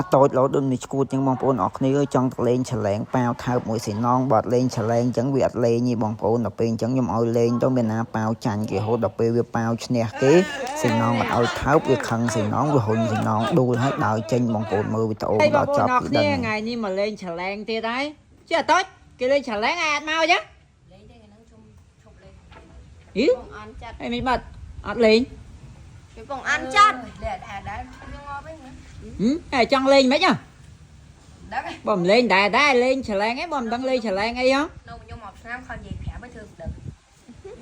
អាតូចលោដូចនេះឈួតចឹងបងប្អូនអរគ្នាអើយចង់ទៅលេងឆលែងប៉ាវថើបមួយស៊ីណងបើអត់លេងឆលែងចឹងវាអត់លេងទេបងប្អូនដល់ពេលអញ្ចឹងខ្ញុំឲ្យលេងទៅមានណាប៉ាវចាញ់គេរហូតដល់ពេលវាប៉ាវឈ្នះគេស៊ីណងអត់ឲ្យថើបវាខឹងស៊ីណងវាហ៊ុញស៊ីណងដួលហើយដើរចេញបងប្អូនមើលវីដេអូ បង ដល់ ប្អូនអរ ចប់គឺដឹង គ្នាថ្ងៃនេះមកលេងឆលែងទៀតហើយជិះអត់តូចគេលេងឆលែងឯងអត់មកចឹង លេងទេថ្ងៃហ្នឹងជុំឈប់លេង ហី បងអន់ចិត្ត អីមិនបាត់អត់លេង ពីបងអន់ចិត្តលេដែរដែរខ្ញុំងាប់វិញ ហឹមហើយចង់លេងមិនហ៎ ដឹង បើមិនលេងដែរដែរលេងឆលែងអីបើមិនដឹងលេងឆលែងអីហ៎ នៅខ្ញុំមកឆ្នាំខំនិយាយប្រាប់ឲ្យធ្វើមិនដឹង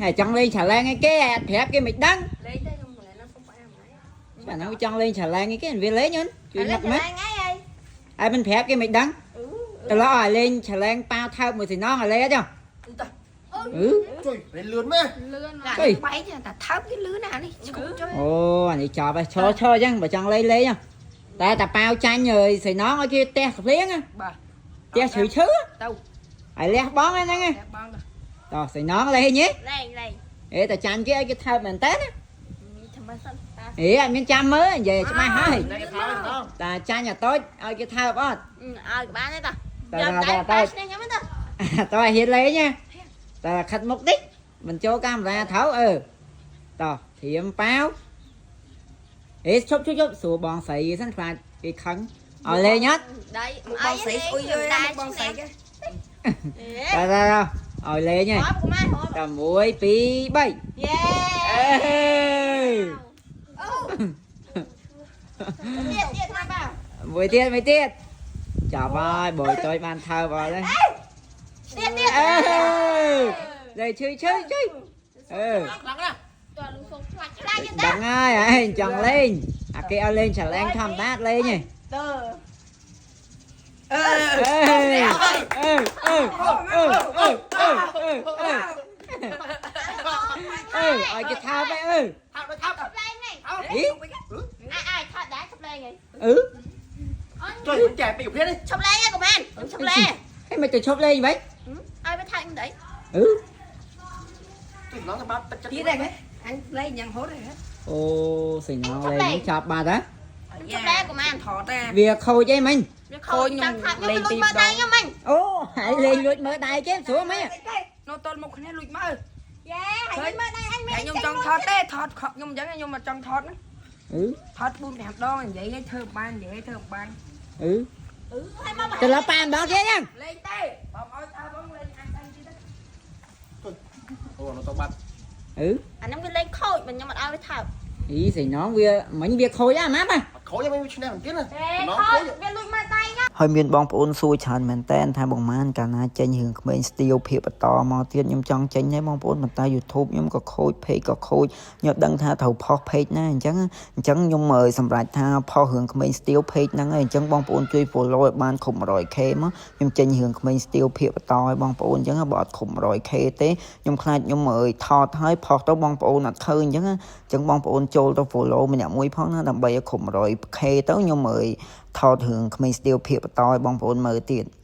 ហើយចង់លេងឆលែងអីគេអត់ប្រាប់គេមិនដឹង លេងទេខ្ញុំមិនណាសុំផ្អាមហើយ បាទហ្នឹងចង់លេងឆលែងអីគេវាលេងអូនជួយនឹកមើល ថ្ងៃអី ហើយមិនប្រាប់គេមិនដឹងទៅឡោះឲ្យលេងឆលែងប៉ាវថើបមួយស៊ីណងឲ្យលេងអត់ចុះអឺ ជួយលេងលឿនមែន លឿនបែកតែថើបគេលឿនអានេះឈប់ចុះ អូអានេះចប់ហើយឈរឈរអញ្ចឹងបើចង់លេងលេងហ៎តែតាប៉ាវចាញ់ហើយស៊ីណងឲ្យគេផ្ទះកភ្លៀងហ៎ បាទ ផ្ទះឈឺឈឺ ទៅ ឲ្យលះបងហ្នឹងណា តែបងទៅ តោះសៃណងលេងហ៎ លេងលេង អេតាចាញ់គេឲ្យគេថើបមែនតើណា ធ្វើមិនសិនតា អេអត់មានចាំមើលនិយាយច្បាស់ហើយ គេថើបដល់ តាចាញ់អាតូចឲ្យគេថើបអត់ ឲ្យក៏បានដែរតា តើតើតើ ឈ្នះខ្ញុំទៅ តើឲ្យហ៊ានលេងណាតើខិតមុខតិចមិនចូលកាមេរ៉ាត្រូវអឺតោះធៀមប៉ាវអេឈប់ឈប់ឈប់សួរបងស្រីសិនខ្លាចគេខឹងឲ្យលេងអត់ ដៃ បងស្រីស្អុយយើបងស្រីគេ តើតើឲ្យលេងហ៎ អបកុំហ តើ1 2 3 យេ អេ ទៀតទៀតមកបាទ មួយទៀតមួយទៀតចាប់ហើយបយតូចបានថើបអត់ទេ ទៀតទៀត អើលេឈឺឈឺឈឺអឺ ខ្លាំងណាស់ តើលូសុំខ្លាច់ខ្លាច់ទៀត ដឹងហើយឯងចង់លេងអាគេឲ្យលេងឆាឡែងធម្មតាលេងហ៎ ទៅ អឺ អេអឺអឺអឺអឺអឺអឺអឺឲ្យគេថើបឯអឺ ថើបដល់ថើប លេងនេះ ហី អាអាថតដែរឈប់លេងហី អឺ ជួយមិនចែកពីប្រភេទនេះ ឈប់លេងហីកុំបានខ្ញុំឈប់លេង ហេមិនទៅឈប់លេងវិញ ឲ្យវាថតខ្ញុំទៅ អឺ ជួយឡងទៅបាត់ទឹកចិត្ត ទៀតហ្នឹងអញលេងយ៉ាងហត់ហ៎ អូសញ្ញាលេងចាប់បាត់ហ៎ ឈប់លេងកុំបាន ថតតែ វាខូចអីមិញ វាខូចចាំថតខ្ញុំលួចមើលដៃខ្ញុំមិញ អូហើយលេងលួចមើលដៃគេស្រួលមិញ នៅតលមុខគ្នាលួចមើល យេហើយមើលដៃអញ តែខ្ញុំចង់ថតទេថតខកខ្ញុំអញ្ចឹងខ្ញុំមកចង់ថតណា អឺ ថត4 5ដងនិយាយឲ្យធ្វើបាននិយាយឲ្យធ្វើបាន អឺ ហើយមក ទៅលើប៉ាម្ដងទៀតហ្នឹង លេងទេបងឲ្យថើបងលេងអញទៀត អូនៅទៅបាត់ អឺ អាហ្នឹងវាលេងខូចមិនខ្ញុំអត់ឲ្យវាថើប អីសៃណងវាមិញវាខូចអាម៉ាប់ អត់ខូចទេមិនឈ្នះមិនទៀតណា ទេខូចវាលួចមើលដៃខ្ញុំ ហើយមានបងប្អូនសួរច្រើនមែនតើថាបងម៉ានកាលណាចេញរឿងក្មេងស្ទាវភាពបន្តមកទៀតខ្ញុំចង់ចេញដែរបងប្អូនប៉ុន្តែ YouTube ខ្ញុំក៏ខូច page ក៏ខូចខ្ញុំអត់ដឹងថាត្រូវផុស page ណាអញ្ចឹងអញ្ចឹងខ្ញុំសម្រេចថាផុសរឿងក្មេងស្ទាវ page ហ្នឹងហើយអញ្ចឹងបងប្អូនជួយ follow ឲ្យបានគ្រប់ 100K មកខ្ញុំចេញរឿងក្មេងស្ទាវភាពបន្តឲ្យបងប្អូនអញ្ចឹងបើអត់គ្រប់ 100K ទេខ្ញុំខ្លាចខ្ញុំអើយថតហើយផុសទៅបងប្អូនអត់ឃើញអញ្ចឹងអញ្ចឹងបងប្អូនចូលទៅ follow ម្នាក់មួយផងណាដើម្បីឲ្យគ្រប់ 100K ទៅខ្ញុំអើយ ថតរឿងក្មេងស្ទាវភាពបន្តឲ្យបងប្អូនមើលទៀត។